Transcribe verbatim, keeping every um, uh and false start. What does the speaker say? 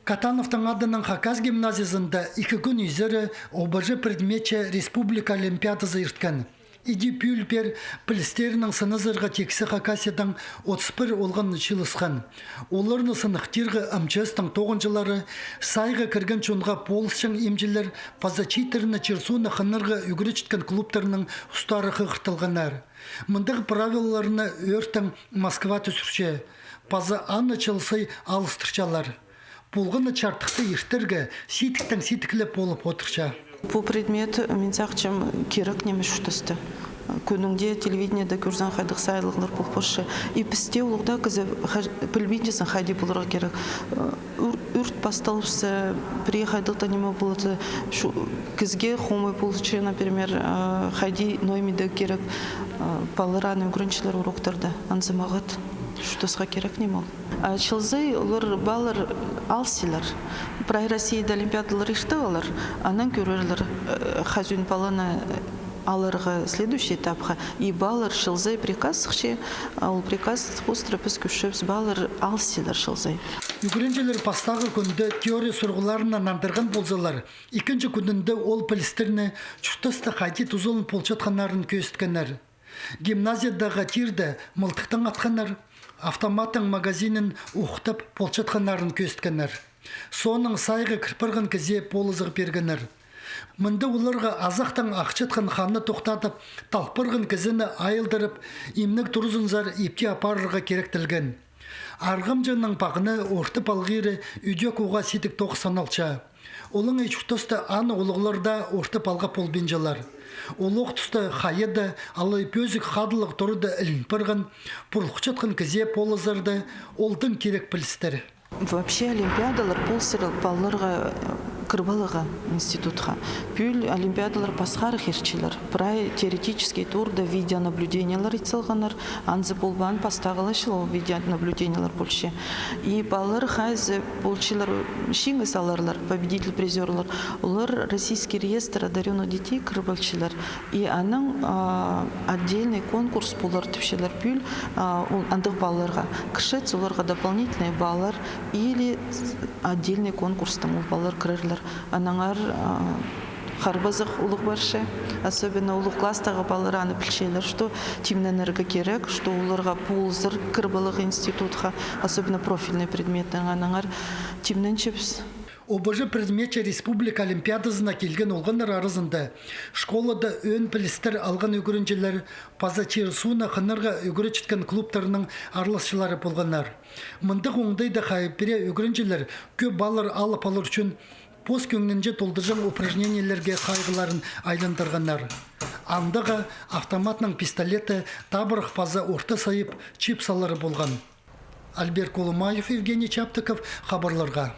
Катановтың адынаң Хакас гимназиязында ікі кӱн изері ОБЖ предметче республика олимпиадазы ирткен. Иди пӱӱл пеер пілістернең сыназарға тиксі Хакасиядаң отыс пір олған чыылысхан. Оларны сыныхтирға МЧС-тің тоғынҷылары, сайға кірген чонға полысчаң имҷілер паза чииттерні чир-сууны хынарға ӱгретчеткен клубтарның устары хығыртылғаннар. Мындағ правилаларны ӧӧртең Москва тӱзірче, паза аны чыл сай алыстырчалар. Полған на чардыхты иртерге сидіктең сидік ле полып одырча. Пу предмет, мин сағынчам, кирек ниме чуртаста. Кӱннің дее телевидениеде кӧрзең, хайдағ саялығлар пол парча. И пісте улуғ даа кізі ха-, пілбинчезің, хайди поларға кирек. Ӱр-, ӱрт пасталыбысса, пірее хайдағ даа ниме полза, шу-, кізее хомай полча, например, а, хайди ноомидерге кирек, а, палалар аны ӱгренчелер уроктарда. Анзы мағат чуртасха кирек ниме ол. А чыл сай олар, палалар алысчалар. Прай Россияда олимпиадалар иртіп алар, анаң кӧрерлер, э, хазин паланы аларға следующий этапха. И палалар чыл сай приказ сыхча, а ол приказ хоостыра піс кӧрчебіс, палалар алысчалар чыл сай. Ӱгренҷілер пастағы кӱнде теория сурығларына нандырған ползалар, ікінҷі кӱнінде ол пілістерні чуртаста хайди тузаланып полчатханнарын кӧзіткеннер. Гимназиядағы тирде мылтыхтаң атханнар, автоматтың магазинін ухтап полчатханнарын кӧзіткеннер. Соонаң сайға кір парған кізее полызығ пиргеннер. Мында оларға азахтаң ахчатхан ханны тохтадып, талып парған кізіні айылдырып, имнег турызынзар ипти апарарға киректелген. Арғамҷының пағны орты палғиры ӱдӧк уғаа сидік тоғыс саналча. Олаңай чуртаста аны улуғлар даа орты палғап полбинчалар. Улуғ туста хайада алай пӧзік хадылығ турада ілін парған, пурлухчатхан кізее полызар даа ол тың кирек пілістер. Вообще олимпиадалар пол сірер палаларға кір поларға институтха. Пӱӱл олимпиадалар пасхарах иртчелер. Прай теоретический турда видеонаблюдениелер ит салғаннар, анзы полбаан, пастағы ла чыл ол видеонаблюдениелер полча. И палалар хайзы полчалар, чиңіс аларлар, победитель, призёрлар, олар Российский реестр одарённых детей кір полчалар. И аның, а, отдельный конкурс полар тіпчелер пӱӱл, а, ол андағ палаларға. Кірчетсе, оларға дополнительный баллар или отдельный конкурстаң ол палалар кірерлер. Аннаңар, а, харбазығ улуғ парча. Особенно улуғ класстағы палалар аны пілчелер, что тимненерге кирек, что оларға полызар кір поларға институтха, особенно профильный предметтең, аннаңар тимненчебіс. ОБЖ предметче республика олимпиадазына килген олғаннар аразында школада ӧӧн пілістер алған ӱгренҷілер паза чир-сууны хынарға ӱгретчеткен клубтарның араласчылары полғаннар. Мындағ оңдайда хай пірее ӱгренҷілер кӧп баллар алып алар ӱчӱн пос кӧңнінҷе толдырҷаң упражнениелерге хайығларын айландырғаннар. Андағы автоматның пистолеті, табырах паза орта сайып, чипсалары полған. Альберт Кулумаев, Евгений Чаптыков, хабарларға.